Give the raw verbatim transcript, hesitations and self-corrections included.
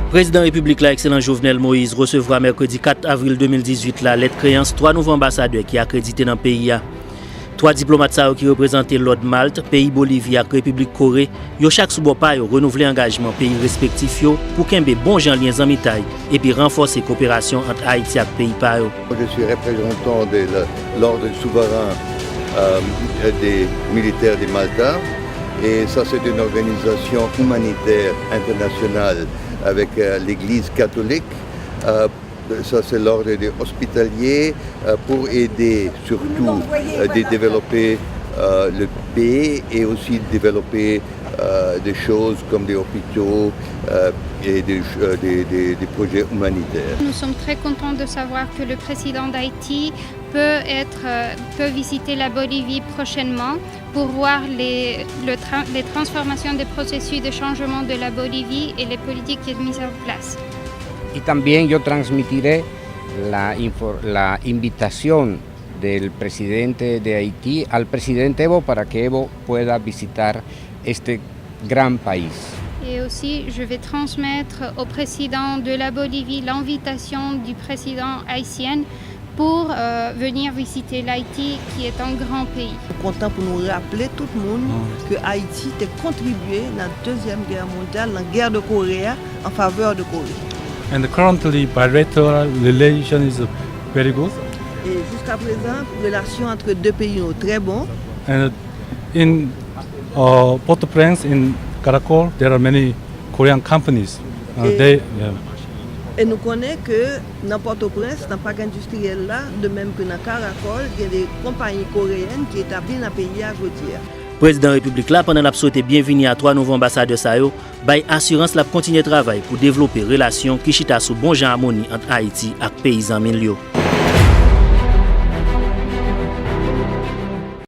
Prezidan Repiblik la, Ekselans Jovenel Moïse, resevwa mèkredi kat avril de mil dizuit la lèt kreyans twa nouvo anbasadè ki akredite nan peyi a. Twa diplomat sa yo ki reprezante lòd Malt, peyi Bolivi ak Repiblik Kore, yo chak sou bò pa yo renouvle angajman peyi respektif yo pou kenbe bon jan lyen zanmitay epi ranfòse koperasyon ant Ayiti ak peyi pa yo. Je suis représentant de la- l'ordre souverain euh, des militaires de Malta. Et ça, c'est une organisation humanitaire internationale avec euh, l'Église catholique. Euh, ça, c'est l'ordre des hospitaliers euh, pour aider surtout euh, de développer euh, le pays et aussi développer euh, des choses comme des hôpitaux euh, et des, euh, des- des- des projets humanitaires. Nous sommes très contents de savoir que le président d'Haïti peut être, euh, peut visiter la Bolivie prochainement pour voir les, le tra- les transformations des processus de changement de la Bolivie et les politiques qui sont mises en place. Y también yo transmitiré la, infor- la invitación del presidente de Haití al presidente Evo para que Evo pueda visitar este gran país. Et aussi, je vais transmettre au président de la Bolivie l'invitation du président haïtien pour euh, venir visiter l'Haïti, qui est un grand pays. Nou kontan pou nou raple tout moun ke Ayiti te kontribye nan Dezyèm Gè Mondyal, nan Gè de Kore a, an favè de Kore. And currently, bilateral relation is very good. E jiska prezan, relasyon ant de peyi yo trè bon. And in uh, Port-au-Prince, in Caracol, there are many Korean companies. Uh, Eh. they, yeah. E nou konnen ke nan Pòtoprens, nan pak endistriyèl la, de menm ke nan Karakòl, gen de konpayi koreyèn ki etabli nan peyi a jodi a. Prezidan Repiblik la, pandan l ap swete byenvini a twa nouvo anbasadè sa yo, bay asirans l ap kontinye travay pou devlope relasyon ki chita sou bon jan amoni ant Ayiti ak peyi zanmi l yo.